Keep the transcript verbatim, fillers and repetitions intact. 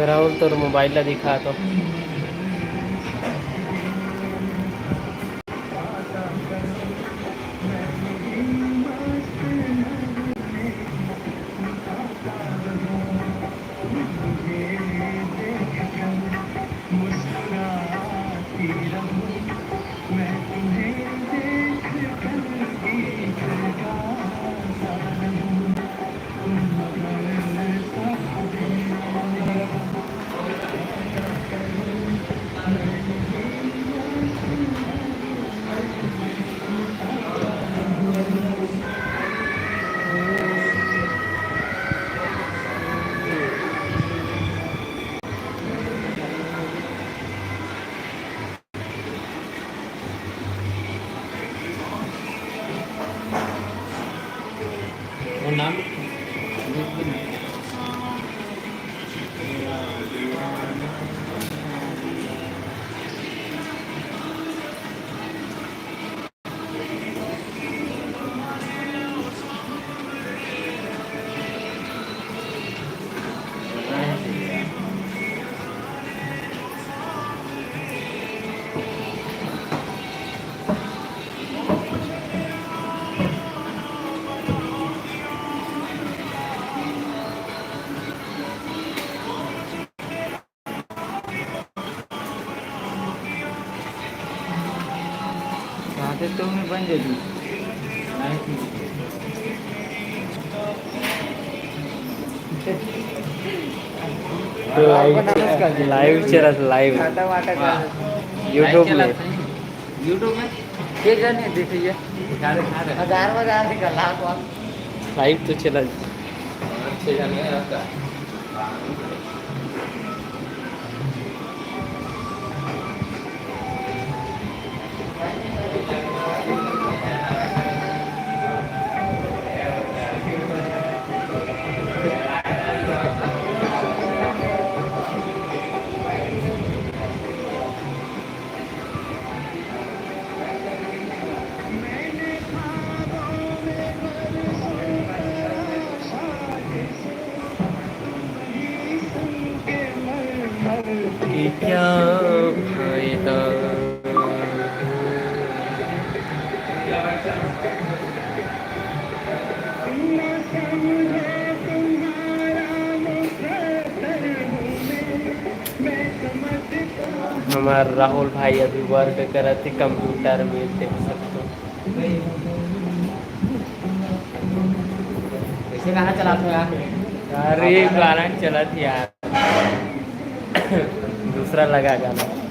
राहुल, तोर मोबाइल ला दिखा तो। चाहते तो मैं बन जाती। Live, live चलत, live। YouTube में। YouTube में के जाने देखिए। हजार हजार निकल लाख वाला। Live तो चला। हमार राहुल भाई अभी work करत हे computer में, देख सकते हो। कैसे गाना चलाते हो यार? अरे, गाना चलत यार। दूसरा लगा गाना।